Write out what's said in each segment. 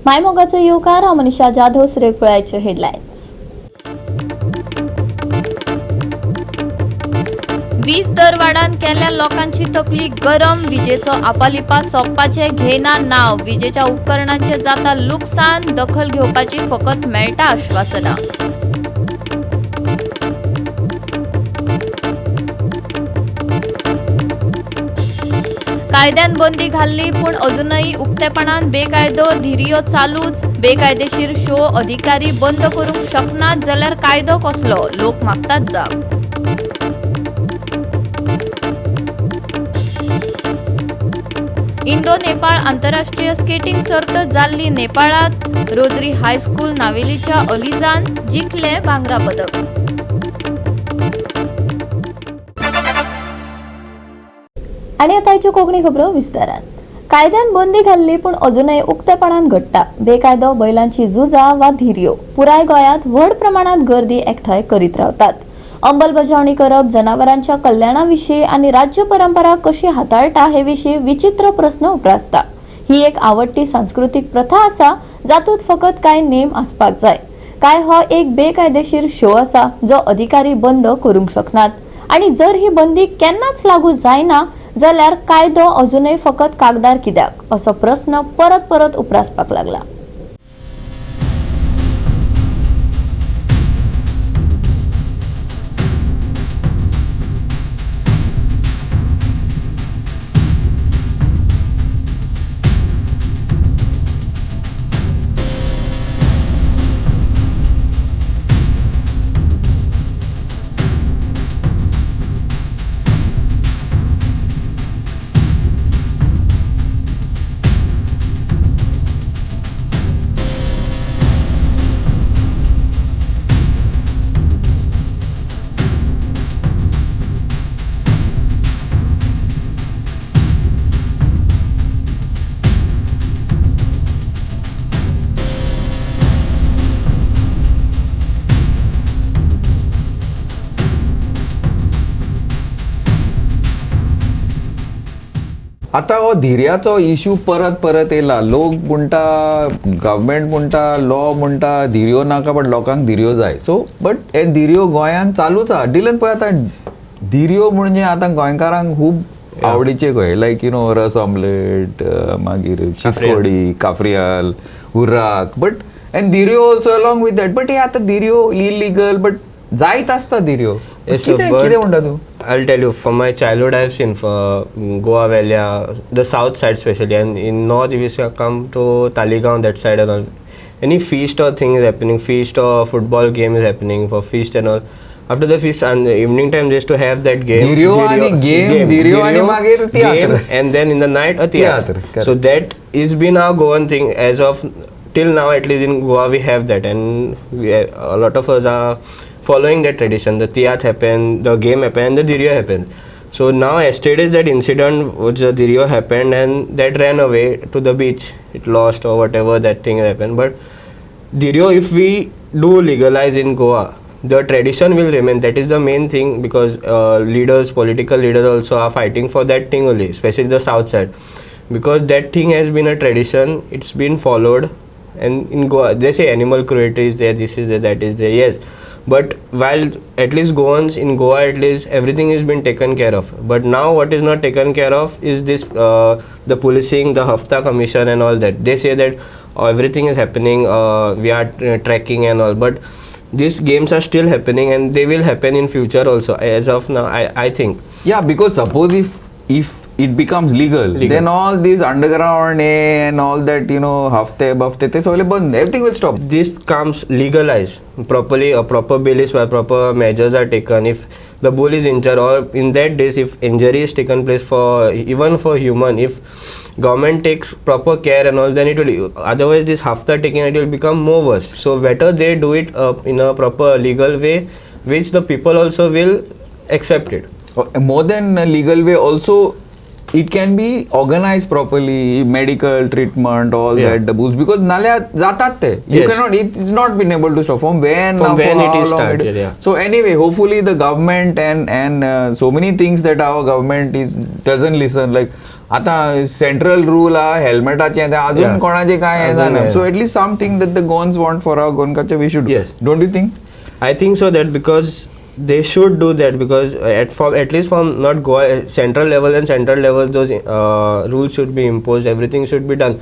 मायमोगाचो येवकार. हांव मनीषा जाधव. सुरेख पळयाच्यो हेडलायन्स. वीज दरवाडान केल्ल्या लोकांची तकली गरम. विजेचो आपालिपा सोंपपाचें घेयना नांव. विजेच्या उपकरणांचें जाता लुकसाण. दखल घेवपाची फकत मेळटा आश्वासनां. कायद्यान बंदी घाल्ली पूण अजूनय उक्तेपणान बेकायदो धिरयो चालूच. बेकायदेशीर शो अधिकारी बंद करूंक शकनात जाल्यार कायदो कसलो? लोक मागतात जाप. इंडो नेपाळ आंतरराष्ट्रीय स्केटिंग सर्त जाल्ली नेपाळात. रोजरी हायस्कूल नावेलीच्या अलिजान जिखले भांगरा पदक. आनी आतां आयच्यो कोंकणी खबरो विस्तारान. कायद्यान बंदी घाल्ली पूण अजूनय उक्तेपणान घडटा बेकायदो बैलांची झुजां वा धिरयो. पुराय गोंयांत व्हड प्रमाणात गर्दी एकठांय करीत रावतात. अंमलबजावणी करप जनावरांच्या कल्याणा विशीं आनी राज्य परंपरा कशी हाताळटा हे विशीं विचित्र प्रस्न उप्रासता. ही एक आवडटी सांस्कृतीक प्रथा आसा जातूंत फकत कांय नेम आसपाक जाय. काय हो एक बेकायदेशीर शो आसा जो अधिकारी बंद करूंक शकनात? आनी जर ही बंदी केन्नाच लागू जायना जाल्यार कायदो अजूनय फकत कागदार कित्याक असो प्रस्न परत परत उप्रासपाक लागला. आता हो धिरयाचो इशू परत परत येयला. लोक म्हणटा, गव्हर्मेंट म्हणटा, लॉ म्हणटा धिरयो नाका, बट लोकांक धिरयो जाय. सो बट हे धिरयो गोंयांत चालूच आहा. डिलन पळय आतां धिरयो म्हणजे आतां गोंयकारांक खूब आवडीचे खंय, लायक you know रस ऑमलेट, मागीर शितकोडी, काफ्रियाल, उर्राक, बट एंड धिरयो also along with that. But हे आतां धिरयो इलिगल बट जायत आसता धिरयो. कितें म्हणटा तूं? I'll tell you, from my childhood I've seen for Goa Valley, the south side especially, and in north if you come to Taligaon, that side and all, any feast or thing is happening, feast or football game is happening for feast and all. After the feast and the evening time just to have that game. Dhiryo ani game, Dhiryo ani magir theatre. And then in the night a theatre. So that is been our Goan thing as of till now, at least in Goa we have that, and we, a lot of us are following that tradition. The tiat happened, the game happened, the Dhiryo happened. So now yesterday that incident which the Dhiryo happened and that ran away to the beach, it lost or whatever that thing happened. But Dhiryo, if we do legalize in Goa, the tradition will remain. That is the main thing, because leaders, political leaders also are fighting for that thing only, especially the south side, because that thing has been a tradition, it's been followed. And in Goa they say animal cruelty is there, this is there, that is there, yes. But while at least Goans in Goa, at least everything is been taken care of. But now what is not taken care of is this the policing, the Hafta Commission and all that. They say that everything is happening, we are tracking and all, but these games are still happening and they will happen in future also. As of now, I think. Yeah, because suppose if it becomes legal, then all these underground and all that, you know, hafte, bafte, te sole band, everything will stop. This comes legalized properly, a proper bill is by proper measures are taken. If the bull is injured, or in that days if injury is taken place for even for human, if government takes proper care and all, then it will, otherwise this hafta taking it will become more worse. So better they do it in a proper legal way, which the people also will accept it. More than a legal way also, it can be organized properly, medical treatment, all that, the booze, because nalya jatat te. You cannot, it's not been able to stop. From when, from when it is started, yeah. So anyway, hopefully the government and so many things that our government is doesn't listen, like आतां central rule आहा हेल्मेटाचें तें अजून कोणाचें कांय हें अजून जायना. हें. So at least something that the Goans want for our Goan culture we should. Yes. Don't you think? I think so that because they should do that because at least from not Goa, central level and central level those rules should be imposed, everything should be done,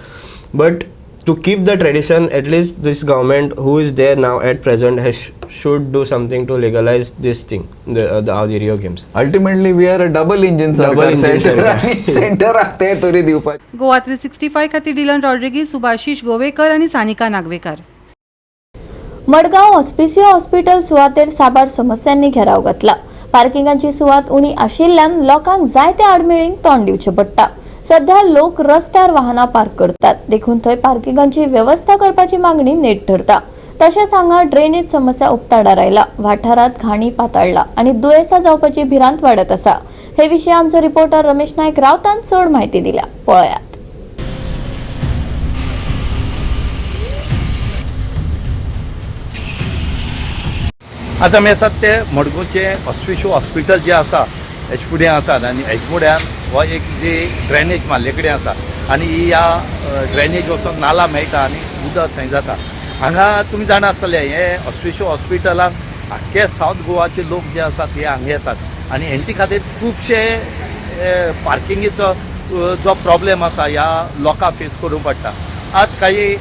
but to keep the tradition, at least this government who is there now at present has should do something to legalize this thing, the धिरयो games. Ultimately we are a double engine Double सरकार. Engine centre सरकार. आनी सेंटराक ते तरी दिवपाक. गोवा 365 खातीर Dylan Rodrigues, Subhashish Govekar आनी Sanika Nagwekar. Madgaon Hospicio hospital सुवातेर साबार समस्यांनी घेराव घातला. पार्किंगाची सुवात उणी आशिल्ल्यान लोकांक जायत्या आडमेळींक तोंड दिवचें पडटा. सध्या लोक रस्त्यार वाहनां पार्क करतात, देखून थंय पार्किंगाची वेवस्था करपाची मागणी नेट धरता. तशेंच हांगा ड्रेनेज समस्या उक्ताडार आयला. वाठारांत घाणी पातळ्ळा आनी दुयेंसां जावपाची भिरांत वाडत आसा. हे विशीं आमचो रिपोर्टर रमेश नायक रावतान चड म्हायती दिल्या, पळयात. आतां आमी आसात ते मडगांवचे ऑस्पिशो हॉस्पिटल जे आसा हेज फुडें आसात आनी हेज फुड्यान हो एक जी ड्रेनेज मारले कडेन आसा आनी ही ह्या ड्रेनेज वचोन नाला मेळटा आनी उदक थंय जाता. हांगा तुमी जाणा आसतले हे ऑस्पिशो हॉस्पिटलाक आख्खे सावथ गोवाचे लोक जे आसात हे हांगा येतात आनी हेंचे खातीर खुबशे पार्किंगेचो जो प्रॉब्लेम आसा ह्या लोकांक फेस करूंक पडटा. आज काही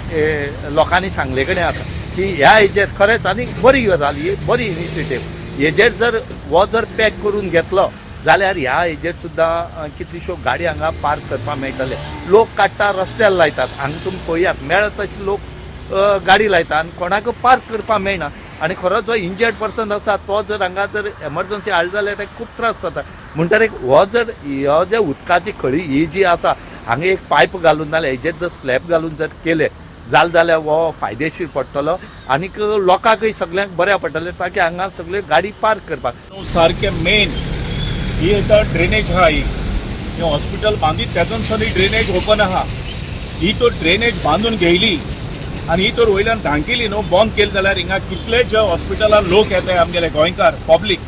लोकांनी सांगले कडेन आसा की ह्या हेजेर खरेंच आनी बरी गजाल ही, बरी इनिशिएटीव. हेजेर जर हो जर पॅक करून घेतलो जाल्यार ह्या हेजेर सुद्दां कितल्योश्यो गाडी हांगा पार्क करपाक मेळटले. लोक काडटा रस्त्यार लायतात, हांगा तुमी पळयात मेळत तशे लोक गाडी लायता आनी कोणाक पार्क करपाक मेळना आनी खरो जो इंजर्ड पर्सन आसा तो जर हांगा जर एमर्जन्सी हाडलो जाल्यार ताका खूब त्रास जाता. म्हणटकीर हो जर हो जे उदकाची खळी ही जी आसा हांगा एक पायप घालून जाल्यार हेजेर जर स्लॅब घालून जर केले जालें जाल्यार हो फायदेशीर पडटलो आनीक लोकांकय सगळ्यांक बऱ्या पडटलें ताकी हांगा सगळ्यो गाडी पार्क करपाक. सारकें मेन ही आतां ड्रेनेज आहा ही, हें हॉस्पिटल बांदीत तेदोनसून ही ड्रेनेज ओपन आहा. ही तर ड्रेनेज बांदून घेयली आनी ही तर वयल्यान धांकिली न्हू, बंद केली जाल्यार हिंगा कितले जे हॉस्पिटलान लोक येताय आमगेले गोंयकार पब्लीक,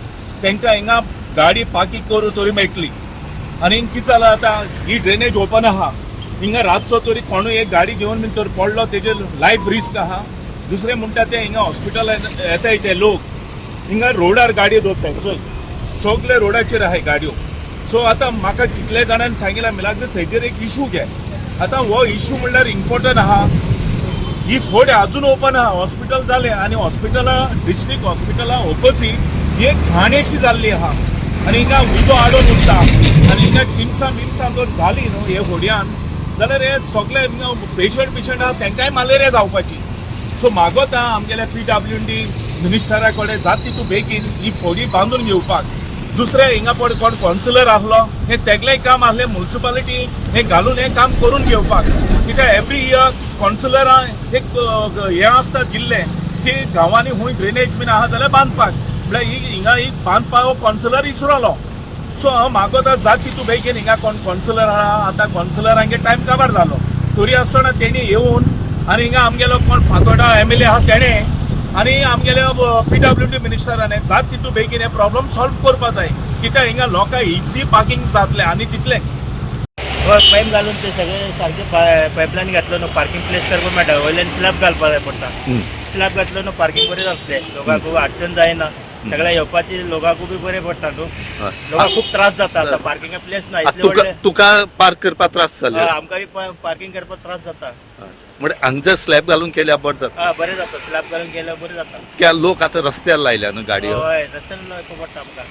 तांकां हिंगा गाडी पार्कींग करूं तरी मेळटली. आनी हिंग कितें जालां आतां ही ड्रेनेज ओपन आहा, हिंगा रातचो तरी कोणूय एक गाडी घेवन बीन तर पडलो तेजेर लायफ रिस्क आहा. दुसरें म्हणटा ते हिंगा हॉस्पिटलान येताय ते लोक हिंगा रोडार गाडयो दवरताय, चोय सगळे रोडाचेर आहाय गाडयो. सो आतां म्हाका कितले जाणांनी सांगिलां मिलाग्रीस हेजेर एक इशू घे. आतां हो इशू म्हणल्यार इम्पोर्टंट आहा. ही फोड अजून ओपन आहा, हॉस्पिटल जालें आनी हॉस्पिटला डिस्ट्रिक्ट हॉस्पिटला ओपोजीट ही एक घाणेशी जाल्ली आहा आनी हिंगा उदो आडोन उरता आनी हिंगा किमसां बिमसां जर जाली न्हू हे होडयान जाल्यार हे सगळे पेशंट बिशंट आहा तांकांय मलेरिया जावपाची. सो मागोता आमगेल्या पीडब्ल्यू डी मिनिस्टरा कडेन जात तितू बेगीन ही फोडी बांदून घेवपाक. दुसरें हिंगा पळय कोण कावन्सिलर आहलो हें तेगलें काम आहलें मुन्सिपालिटी हें घालून हें काम करून घेवपाक, कित्याक एवरी इयर कावन्सिलरां एक हें आसता दिल्लें की गांवांनी खूंय ड्रेनेज बीन आहा जाल्यार बांदपाक, म्हळ्यार ही हिंगा ही बांदपाक हो कावन्सिलर इसरोलो. सो हांव मागोता जात तितू बेगीन हिंगा कोण कावन्सिलर आहा, आतां कावन्सिलरांगे टायम काबार जालो तरी आसतना तेणी येवन आनी हिंगा आमगेलो कोण फातोर्डा एमएलए आहा तेणें आनी आमगेले पीडब्ल्यू डी मिनिस्टरान जात तितू बेगीन हे प्रॉब्लम सॉल्व करपा जाय, कित्याक हिंगा लोकांक इझी पार्किंग जातलें आनी तितलें. हय, पायप घालून ते सगळे सारके पायपलायन घातलो न्हू पार्किंग प्लेस करपाक मेळटा. वयल्यान स्लॅब घालपाक जाय पडटा, स्लॅब घातलो न्हू पार्किंग बरें जातलें, लोकांक अडचण जायना, सगळ्या येवपाची लोकांकूय बी बरें पडटा न्हू. लोकांक खूब त्रास जाता आतां पार्किंगा प्लेस ना इतले तुका व्हडले. तुका पार्क करपाक त्रास जाले? हय, आमकां बी पार्किंग करपाक त्रास जाता. म्हणजे हांगा जर स्लॅब घालून केल्यार बरें जाता. हय, बरें जाता, स्लॅब घालून केल्यार बरें जाता. कित्याक लोक आतां रस्त्यार लायल्या न्हू गाडयो. हय, रस्त्यान लावपाक पडटा आमकां,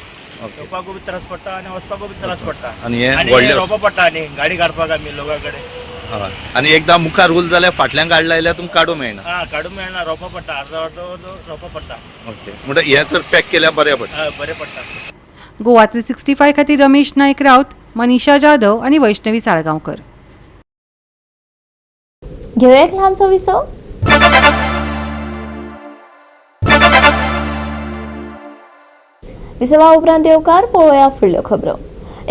येवपाकूय बी त्रास पडटा आनी वचपाकूय बी त्रास पडटा. आनी हे आनी व्हडले रोवपा पडटा आनी गाडी काडपाक आमी लोकां कडेन. हय. आनी एकदां मुखार उरले जाल्यार फाटल्यान गाडी लायल्यार तुमकां काडूंक मेळना. हा, काडूंक मेळना, रोवपा पडटा, अर्दो अर्दो रोवपा पडटा. ओके, म्हणटा हें जर पॅक केल्यार बरें पडटा. हय, बरें पडटा. गोवा 365 खातीर रमेश नायक राऊत, मनीषा जाधव आनी वैष्णवी साळगांवकर. घेवया एक ल्हानसो विसव. विसवा उपरांत येवकार पळोवया फुडल्यो खबरो.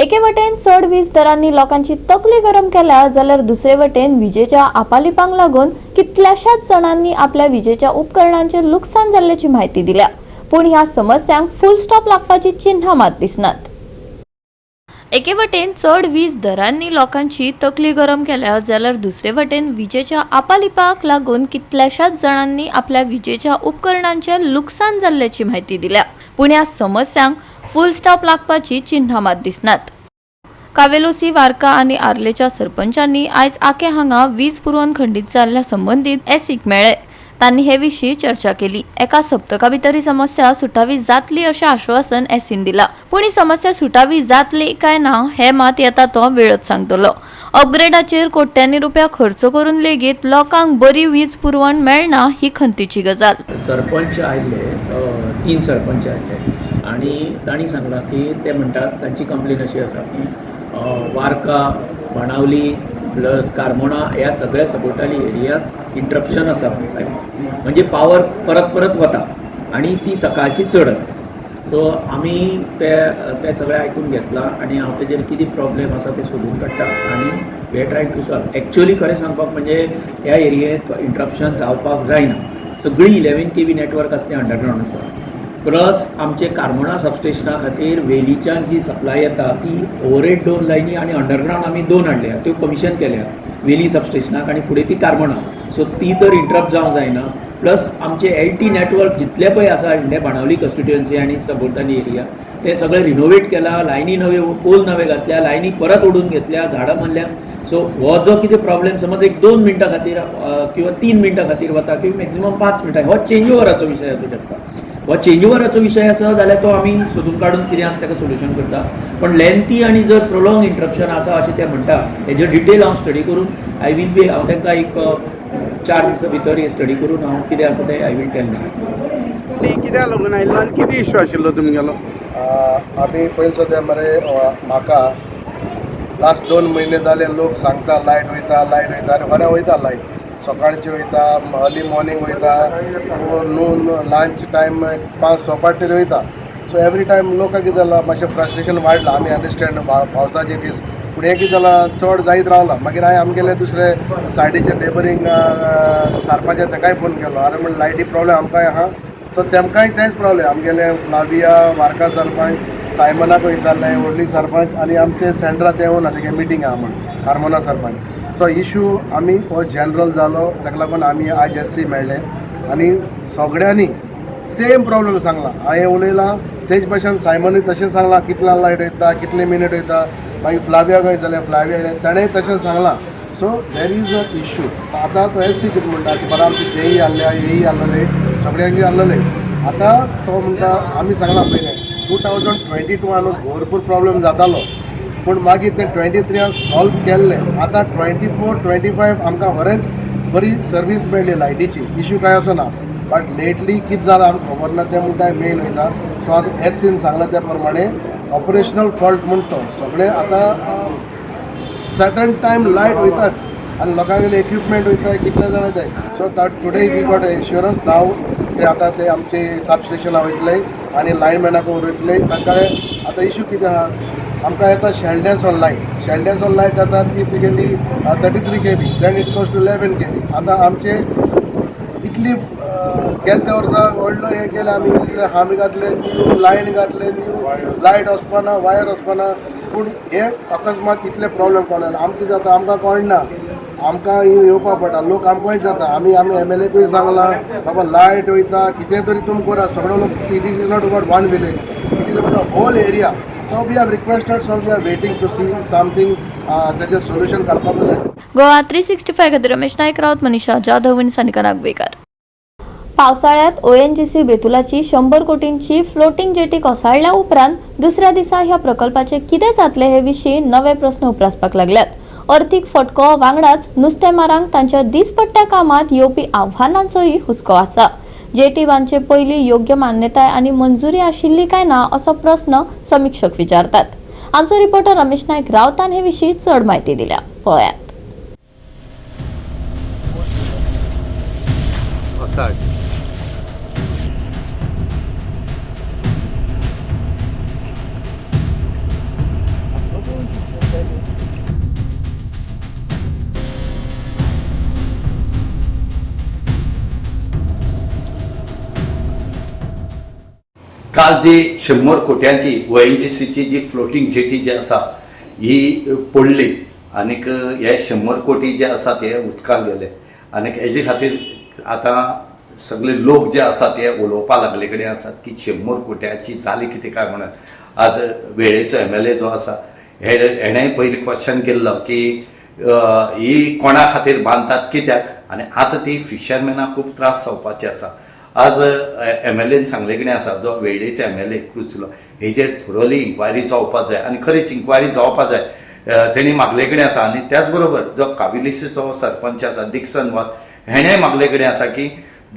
एके वटेन चड वीज दरांनी लोकांची तकली गरम केल्या जाल्यार दुसरे वटेन विजेच्या आपालिपांक लागून कितल्याशाच जाणांनी आपल्या विजेच्या उपकरणांचे लुकसाण जाल्ल्याची म्हायती दिल्या. पूण ह्या समस्यांक फुल स्टॉप लागपाची चिन्हां मात दिसनात. एके वटेन चड वीज दरांनी लोकांची तकली गरम केल्या जाल्यार दुसरे वटेन विजेच्या आपालिपाक लागून कितल्याशाच जाणांनी आपल्या विजेच्या उपकरणांचे लुकसाण जाल्ल्याची म्हायती दिल्या. पूण ह्या समस्यांक फुल स्टॉप लागपाची चिन्हां मात दिसनात. कावेलोसी, वार्का आनी आर्लेच्या सरपंचांनी आयज आके हांगा वीज पुरवण खंडीत जाल्ल्या संबंदीत एसीक मेळ्ळे. तांणी हे विशीं चर्चा केली. एका सप्तका भितर ही समस्या सुटावी जातली अशें आश्वासन एसीन दिला. पूण ही समस्या सुटावी जातली काय ना हे मात येता तो वेळच सांगतलो. अपग्रेडाचेर कोट्यांनी रुपया खर्च करून लेगीत लोकांक बरी वीज पुरवण मेळना ही खंतीची गजाल. सरपंच आयिल्ले, 3 सरपंच आयिल्ले आनी तांणी सांगलां की ते म्हणटात तांची कंप्लेन अशी आसा की वार्का, बाणावली प्लस कार्मोणा ह्या सगळ्या सपोर्टाली एरियात इंट्रप्शन आसा, म्हणजे पावर परत परत वता आनी ती सकाळची चड आसता. सो आमी ते सगळें आयकून घेतलां आनी हांव तेजेर कितें प्रॉब्लेम आसा ते सोदून काडटा आनी we are trying to solve. Actually खरें सांगपाक म्हणजे ह्या एरियेंत इंट्रप्शन जावपाक जायना. सगळी 11 kV network आसा तें अंडरग्रावंड आसा. प्लस आमचे कार्मोणा सबस्टेशना खातीर वेलीच्यान जी सप्लाय येता ती ओवरहेड 2 लायनी आनी अंडरग्रावंड आमी 2 हाडल्या, त्यो कमिशन केल्या वेली सबस्टेशनाक आनी फुडें ती कार्मोणा. सो ती तर इंटरप्ट जावंक जायना. प्लस आमचे LT network जितले पळय आसा इंडिया बाणावली कॉन्स्टिट्युएन्सी आनी सभोवताली एरिया ते सगळे रिनोवेट केला, लायनी नवे, पोल नवे घातल्या, लायनी परत ओडून घेतल्या, झाडां मारल्या. सो हो जो कितें प्रॉब्लेम समज एक 2 मिनटां खातीर किंवा 3 मिनटां खातीर वता किंवा मॅक्झिमम 5 मिनटां, हो चेंज ओवराचो विशय आसूं शकता. हो चेंज ओवराचो विशय आसा जाल्यार तो आमी सोदून काडून कितें आसा ताका सोल्युशन करता. पण लेंथी आनी जर प्रोलोंग इंटरप्शन आसा अशें ते म्हणटा हेजेर डिटेल हांव स्टडी करून I will be, हांव तांकां एक 4 दिसां भितर हे स्टडी करून हांव कितें आसा तें I will tell. कित्याक लागून आयिल्लो आनी कितें इश्यू आशिल्लो तुमगेलो? आमी पयलीं सद्या मरे म्हाका लास्ट 2 म्हयने जाले लोक सांगता लायट वयता, लायट वयता आनी बरें वयता लायट, सकाळची वयता, अर्ली मॉर्निंग वयता, बिफोर नून लंच टायम 5-5:15 तरी वयता. सो एवरी टायम लोकांक कितें जालां मातशें फ्रस्ट्रेशन वाडलां. आमी अंडरस्टँड पावसाचे दीस, पूण हें कितें जालां चड जायत रावलां. मागीर हांवें आमगेले दुसरे सायडीचे नेबरींग सारपाचे तेकाय फोन केलो, आरे म्हण लायटी प्रॉब्लेम आमकांय आहा. सो तेमकांय तेंच प्रॉब्लेम, आमगेले फ्लाविया वार्का सरपंच, सायमनाक विचारलें, व्हडली सरपंच आनी आमचे सेंड्रा ते येवना तेगे मिटींग आहा म्हण कार्मोना सरपंच. सो इशू आमी हो जनरल जालो, ताका लागून आमी आयज एस सी मेळ्ळे आनी सगळ्यांनी सेम प्रॉब्लेम सांगला. हांवें उलयलां तेच भशेन सायमनूय तशें सांगलां, कितल्या लायट वयता, कितले मिनट वयता. मागीर फ्लाविया खंय जालें, फ्लाविया ताणें तशें सांगलां. So there is a issue. आतां तो एस सी कितें म्हणटा की बरें आमचे जेई आहले, एई आहलेले, सगळ्यांचे आहलेले. आतां तो म्हणटा आमी सांगलां पयलें 2022 भरपूर प्रॉब्लेम जातालो, पूण मागीर ते 23 सॉल्व केल्ले. आतां 24, 25 आमकां बरेंच बरी सर्वीस मेळ्ळी लायटीची, इश्यू कांय असो ना. बट लेटली कितें जालां आमकां खबर ना, तें म्हणटा मेन वयता. सो आतां एस सीन सांगलां त्या प्रमाणे ऑपरेशनल फॉल्ट म्हण तो सगळे आतां सर्टन टायम लायट वयताच आनी लोकांगेले इक्विपमेंट वयता, कितले जाणां जाय. So today we got assurance नाव ते आतां ते आमचे सब स्टेशनां वयतले आनी लायनमॅनाक वयतले. तांकां आतां इश्यू कितें आहा, आमकां येता शेल्ड्यासोन लायट, शेल्ड्यासोन लायट जाता ती तुगेली 33 kV, then it goes to 11 kV. आतां आमचे इतली गेले त्या वर्सा व्हडलो हें केलें आमी, इतले हामी घातले, न्यू लायन घातले, न्यू लायट वचपाना, वायर वचपाना, पूण हे अकस्मात इतले प्रॉब्लेम कोण जाता आमकां जाता, आमकां कळना, आमकां येवपाक पडटा, लोक आमकांय जाता. आमी आमी MLA सांगलां बाबा लायट वयता, कितें तरी तुमी करा, सगळो लोक. It is not about one village, it is about the whole area. So we have requested, so we are waiting to see something ताजें सोल्युशन काडपाक जाय. गोवा 365 खातीर रमेश नायक राऊत, मनीषा जाधव आनी सानिका नागवेकर. पावसाळ्यात ONGC बेतुलाची 100 कोटींची फ्लोटिंग जेटी कोसळ्ळ्या उपरांत दुसऱ्या दिसा ह्या प्रकल्पाचे कितें जातले हे विशीं नवे प्रस्न उप्रासपाक लागल्यात. अर्थीक फटको वांगडाच नुस्तेमारांक तांच्या दिसपट्ट्या कामात येवपी आव्हानांचोय हुस्को आसा. जेटी बांदचे पयलीं योग्य मान्यताय आनी मंजुरी आशिल्ली काय ना असो प्रस्न समिक्षक विचारतात. आमचो रिपोर्टर रमेश नायक रावतान हे विशीं चड म्हायती दिल्या, पळयात. काल जी 100 कोट्यांची ONGCची जी फ्लोटींग जेटी जी आसा ही पडली आनीक हे 100 कोटी जे आसा ते उदकान गेले आनीक हेजे खातीर आतां सगळे लोक जे आसा ते उलोवपा लागले कडेन आसात की 100 कोट्याची जाली कितें काय म्हणून. आज वेळेचो MLA जो आसा हेणें पयलीं क्वेश्चन केल्लो की ही कोणा खातीर बांदतात कित्याक, आनी आतां ती फिशरमॅनाक खूब त्रास जावपाचे आसा. आज MLAन सांगले कडेन आसा जो वेळेचो MLA क्रुचलो हेजेर थोरोली इन्क्वायरी जावपा जाय आनी खरीच इन्क्वायरी जावपा जाय तेणी मागले कडेन आसा. आनी त्याच बरोबर जो काविलिसीचो सरपंच आसा डिक्सन वास हेणें मागले कडेन आसा की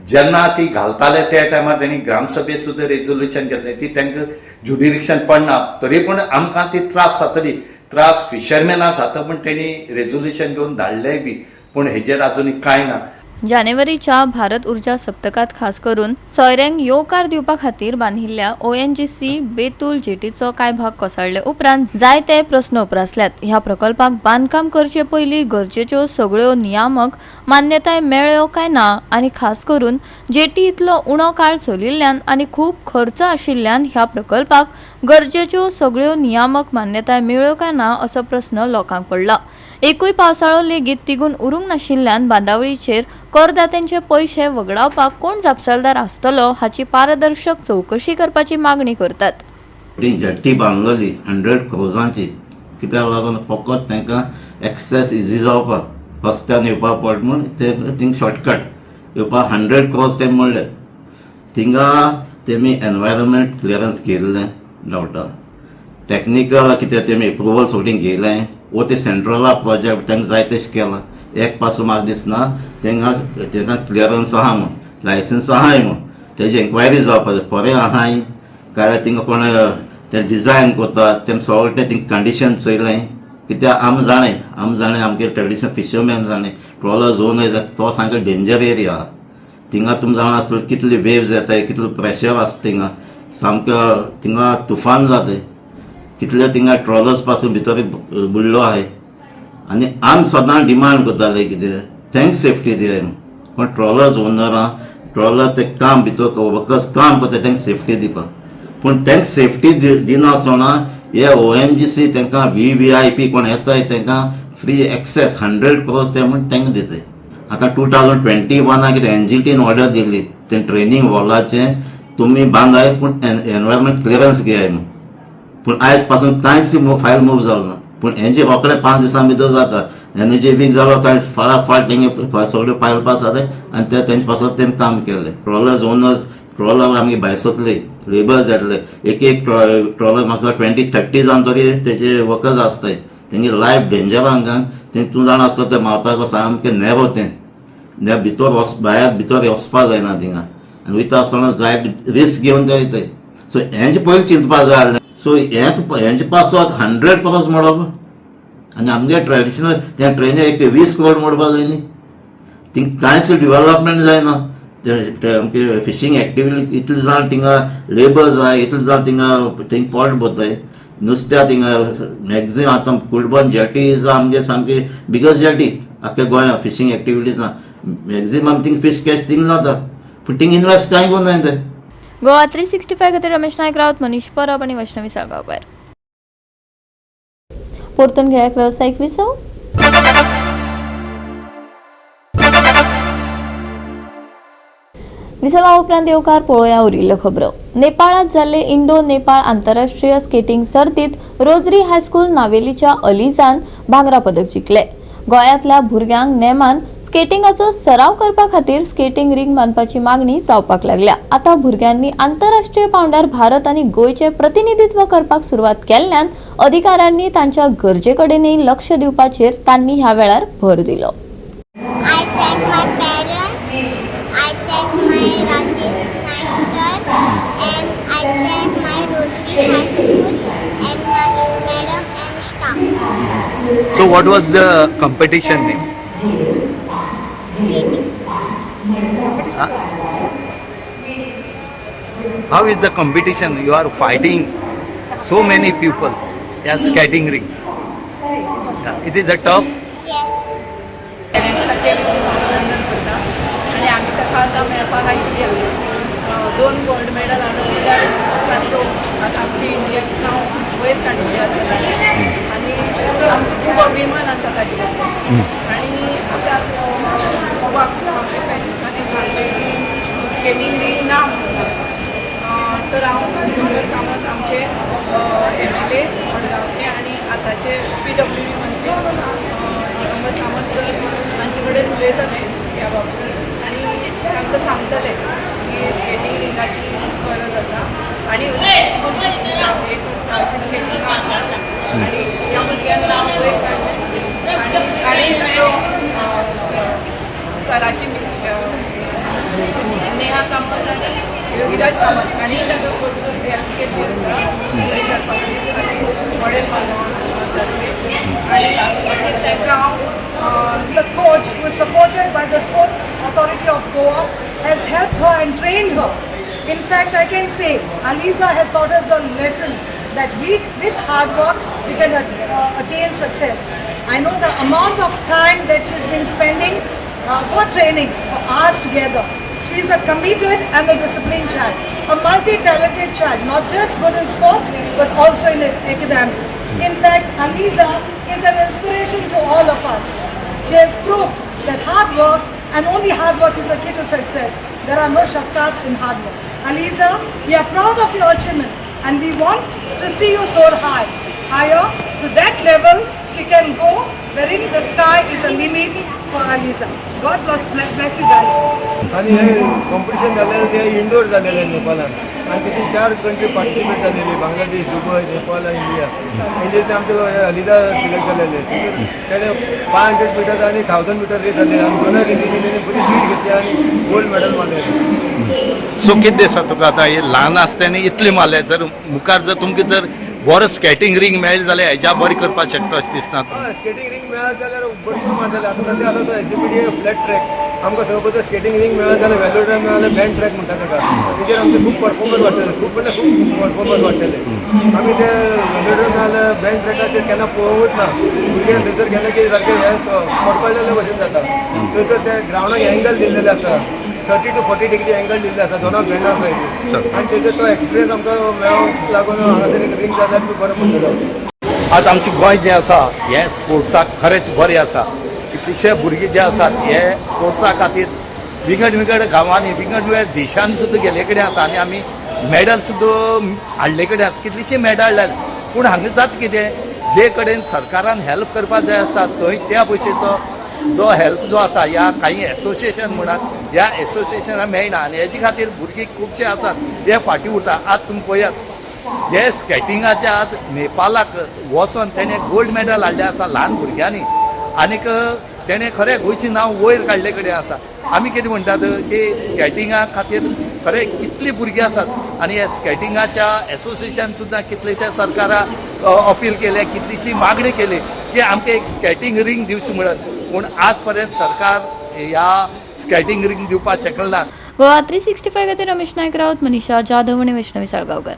जेन्ना ती घालताले त्या टायमार तेणी ग्रामसभेत सुद्दां रेजोल्युशन घेतलें ती तांकां ज्युडिरिक्शन पडना तरी पूण आमकां ती त्रास जातली, त्रास फिशरमॅनाक जाता पण तेणी रेजोल्युशन घेवन धाडलेंय बी पूण हेजेर आजून कांय ना. जानेवारीच्या भारत ऊर्जा सप्तकात खास करून सोयऱ्यांक येवकार दिवपा खातीर बांदिल्ल्या ONGC Betul जेटीचो कांय भाग कोसळ्ळे उपरांत जायते प्रस्न उप्रासल्यात. ह्या प्रकल्पाक बांदकाम करचे पयलीं गरजेच्यो सगळ्यो नियामक मान्यताय मेळ्ळ्यो काय ना आनी खास करून जेटी इतलो उणो काळ चलिल्ल्यान आनी खूब खर्च आशिल्ल्यान ह्या प्रकल्पाक गरजेच्यो सगळ्यो नियामक मान्यताय मेळ्ळ्यो काय ना असो प्रस्न लोकांक पडला. एकूय पावसाळो लेगीत तिगून उरूंक नाशिल्ल्यान बांदावळीचेर करदात्यांचे पयशे वगडावपाक कोण जापसालदार आसतलो हाची पारदर्शक चवकशी करपाची मागणी करतात. ती जेट्टी बांदलेली 100 क्रोजांची कित्याक लागून फकत तांकां एक्सेस इजी जावपाक रस्त्यान येवपाक पड म्हूण ते थिंग शॉर्टकट येवपाक 100 क्रोज ते म्हणले. थिंगा तेमी एनवायरमेंट क्लियरन्स घेयल्लें डावटा टॅक्निकल कितें तेमी एप्रुवल सोडून घेयलें वो ते सेंट्रला प्रोजेक्ट तांकां जाय तशें केलां. एक पासून म्हाका दिसना तांकां तांकां क्लियरन्स आहा म्हूण लायसन्स आहाय म्हूण तेजी एन्क्वायरी जावपा जाय. खरें आहाय काय थिंगा कोण ते डिजायन करता तेम सगळें थिंग कंडिशन चोयलें कित्याक आम जाणें आम जाणें आमगे ट्रेडिशनल फिशरमॅन जाणें ट्रॉलर झोन तो सामको डेंजर एरिया आहा. थिंगा तुमी जाणा आसतले कितले वेव्स येताय कितलो प्रेशर आसता थिंगा सामको थिंगा तुफान जाता कितले थिंगा ट्रॉलर्स पासून भितर बुडलो आहाय. आनी आम सदां डिमांड करताले कितें thank safety दियाय म्हूण कोण ट्रॉलर्स ओनर आहा ट्रॉलर ते काम भितर वर्कर्स काम करता तांकां सेफ्टी दिवपाक पूण तांकां सेफ्टी दिनासतना हे ONGC तांकां VVIP कोण येताय तांकां फ्री एक्सेस 100 क्रोर्स ते म्हूण तांकां दिताय. आतां 2021 कितें NGTन ऑर्डर दिल्ली ते ट्रेनींग हॉलाचें तुमी बांदाय पूण एनवायरमेंट क्लियरन्स घेयाय म्हूण पूण आयज पासून कांयच फायल मूव जालो ना. पूण हेंचे रोखडे 5 दिसां भितर जाता एनर्जी वीक जालो काय फाटाफाट तेंगे सगळे फायल पास जाले आनी ते तेंचे पासत तेमी काम केलें. ट्रॉलर्स ओनर्स ट्रॉलर आमगे भायर सरले लेबर्स येतले एक एक ट्रॉलर म्हाका 20-30 जावन तरी तेजे वर्कर्स आसताय तेंगे लायफ डेंजर हांगा तें तूं जाणा आसलो तें मावता सामकें नॅरो तें भितर भायर भितर वचपा जायना थिंगा आनी वयता आसतना जाय रिस्क घेवन ते वयताय. सो हेंचे पयलीं चिंतपा जाय आसलें. सो हेंचे पासत 100 क्रोर्स मोडप आनी आमगे ट्रेडिशनल त्या ट्रेनी एक 20 करोड मोडपा जाय न्ही थिंग कांयच डिवेलपमेंट जायना. आमगे फिशींग एक्टिविटी इतले जाण थिंगा लेबर जाय इतले जाण थिंगा थिंग पोट भरताय नुस्त्या थिंगा मॅक्झिमम आतां कुलबन जेटी is आमगे सामकी बिगस्ट जेटी आख्या गोंया फिशींग एक्टिविटीज ना maximum thing fish catch thing जाता पूण थिंग इनवेस्ट कांय करूं ते. गोवा 365 खातीर रमेश नायक रावत, मनीष परब आनी वैष्णवी साळगांवकार. परतून घेयाक वेवसायीक विसव. विसवा उपरांत येवकार पळोवया उरिल्ल्यो खबरो. नेपाळांत जाल्ले इंडो नेपाळ आंतरराष्ट्रीय स्केटिंग सर्तीत रोजरी हायस्कूल नावेलीच्या अलिजान भांगरा पदक जिखले. गोंयांतल्या भुरग्यांक नेमान स्केटिंगाचो सराव करपा खातीर स्केटिंग रिंग बांदपाची मागणी जावपाक लागल्या. आतां भुरग्यांनी आंतरराष्ट्रीय पांवड्यार भारत आनी गोंयचें प्रतिनिधित्व करपाक सुरवात केल्ल्यान अधिकाऱ्यांनी तांच्या गरजे कडेनय लक्ष दिवपाचेर तांणी ह्या वेळार भर दिलो. I thank my parents, I thank my Rajesh Naik sir, and I thank my Rosary High School and my madam and staff. So what was the competition name? Skating. How is the competition? You are fighting so many people. Yeah, skating ring. It is a tough. Yes. पेरंट्साचें खूब अभिनंदन करता आनी आमी ताका आतां मेळपाक आयिल्ली आहा. 2 गोल्ड मेडल हाडून म्हणल्यार सारको आतां आमची इंडियाचें नांव वयर काडिल्लें आसा ताणें आनी खूब अभिमान आसा ताजे बद्दल. आनी आतां आमच्या पेरंट्सांनी सांगलें की स्केटींग रिंग ना म्हणून, तर हांव दिगंबर कामत आमचे एमएलए मडगांवचे आनी आतांचे पीडब्ल्यूडी मंत्री दिगंबर कामत सर हांचे कडेन उलयतलें ह्या बाबतींत आनी तांकां सांगतलें की स्केटींग रिंगाची गरज आसा आनी एक अशी स्केटिंगां आसा आनी ह्या भुरग्यान नांव वयर काडलें आनी ताणें ताका सराची मिस नेहा कामत आनी योगीराज कामत हांणी ताका भरपूर हेल्प केल्ली आसा वयर सरपा खातीर, मॉडेल जातले आनी अशें तांकां हांव The coach, who is supported by the Sport Authority of Goa, has helped her and trained her. In fact, I can say Aliza has taught us a lesson that we, with hard work, we can attain success. I know the amount of time that she's been spending for training, for hours together. She is a committed and a disciplined child, a multi-talented child, not just good in sports, but also in academic. In fact, Aliza is an inspiration to all of us. She has proved that hard work and only hard work is the key to success. There are no shortcuts in hard work. Aliza, we are proud of your achievement and we want to see you soar high, higher to that level she can go, wherein the sky is a limit for Aliza. God bless you, darling. आणि हे competition जालेलें तें indoor जालेलें नेपालान आनी तितून चार country participate जालेली, Bangladesh, Dubai, Nepal आनी India. इंडियेंतल्यान आमचें Aliza select जालेलें. तितून तेणें 500 मिटर आनी 1000 मिटर रेस जाली आनी दोनूय रेसींनी तेणें बरी लीड घेतली आनी गोल्ड मेडल मारलेलें. सो कितें दिसता तुका आतां हे ल्हान आसतना इतलें मारलें, जर मुखार जर तुमकां जर बरो स्केटींग रिंग मेळ्ळें जाल्यार हेज्या बरें करपाक शकता अशें दिसना तुका? हय, स्केटींग रिंग मेळत जाल्यार भरपूर मारतले. आतां सद्या आसा तो एचजीपीडीए फ्लॅट ट्रॅक. आमकां सपोज स्केटींग रिंग मेळत जाल्यार, वेलोड्रम मेळ्ळें, बँड ट्रॅक म्हणटा ताका, तेजेर आमचें खूब परफॉर्मन्स वाडटलें, खूब म्हणल्यार खूब परफॉर्मन्स वाडटलें. आमी ते वेलोड्रम नाल्यार बँड ट्रॅकाचेर केन्ना पळोवंकूच ना. भुरगे थंयसर गेले की सारके हे पडपडलेले भशेन जाता. थंयसर ते ग्रावंडाक एंगल दिल्लेले आसता, 30 to 40 degree angle दिल्ले आसता दोना बँडा सायडीन आनी तेजेर तो एक्सपिरियन्स आमकां मेळोंक लागून हांगासर एक रिंग जाल्यार बी बरें पडटलो. आज आमचें गोंय जें आसा हें स्पोर्ट्साक खरेंच बरें आसा. कितलेशे भुरगे जे आसात हे स्पोर्ट्सा खातीर विंगड विंगड गांवांनी, विंगड विंगड देशांनी सुद्दां गेल्ले कडेन आसा आनी आमी मॅडल सुद्दां हाडले कडेन आसा, कितलीशीं मेडल हाडल्यात. पूण हांगा जाता कितें, जे कडेन सरकारान हेल्प करपाक जाय आसता थंय त्या भशेचो जो हेल्प जो आसा ह्या काही एसोसिएशन म्हणात, ह्या एसोसिएशनाक मेळना आनी हेजे खातीर भुरगीं खुबशे आसात हे फाटीं उरता. आज तुमी पळयात, जे स्केटिंगाचे आज नेपालाक वचोन तेणें गोल्ड मेडल हाडलें आसा ल्हान भुरग्यांनी आनीक तेणें खरें गोंयचें नांव वयर काडले कडेन आसा. आमी कितें म्हणटात की स्केटिंगा खातीर खरें कितलीं भुरगीं आसात आनी ह्या स्केटिंगाच्या एसोसिएशन सुद्दां कितलेशे सरकाराक अपील केलें, कितलीशी मागणी केली की आमकां एक स्केटींग रिंग दिवची म्हणून, पूण आज पर्यंत सरकार ह्या स्केटींग रिंग दिवपाक शकलें ना. गोवा 365 खातीर रमेश नायक राऊत, मनीषा जाधव आनी वैष्णवी साळगांवकर.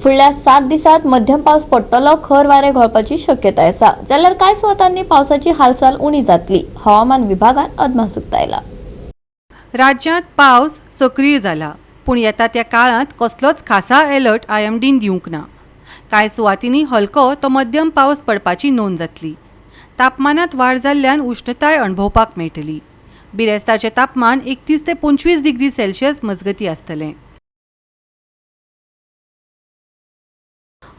फुडल्या 7 दिसात मध्यम पावस पडटलो. खर वारें घोळपाची शक्यताय आसा, जाल्यार कांय सुवातांनी पावसाची हालचाल उणी जातली. हवामान विभागान अदमास उक्तायला. राज्यांत पावस सक्रीय जाला, पूण येता त्या काळांत कसलोच खासा एलर्ट आयएमडीन दिवंक ना. कांय सुवातींनी हलको तो मध्यम पावस पडपाची नोंद जातली. तापमानात वाड जाल्ल्यान उश्णताय अणभवपाक मेळटली. बिरेस्तारचें तापमान 31 ते 25 डिग्री सेल्सियस मजगतीं आसतलें.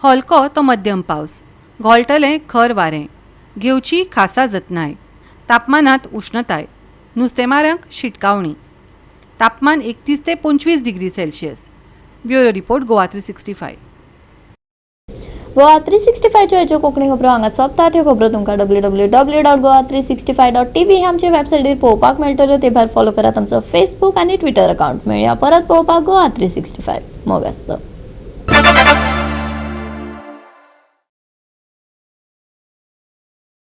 हलको तो मध्यम पावस, घोळटलें खर वारें. घेवची खासा जतनाय. तापमानात उश्णताय. नुस्तेमारांक शिटकावणी. तापमान 31 ते 25 degree Celsius. Bureau report, Goa 365. Goa 365च्यो ह्यो कोंकणी खबरो हांगा सोंपतात. ह्यो खबरो तुमकां www.goa365.tv हे आमचे वेबसायटीर पळोवपाक मेळटल्यो. ते भायर फॉलो करात आमचो फेसबूक आनी ट्विटर अकाउंट. मेळया परत पळोवपाक गोवा 365. मोग आसचो.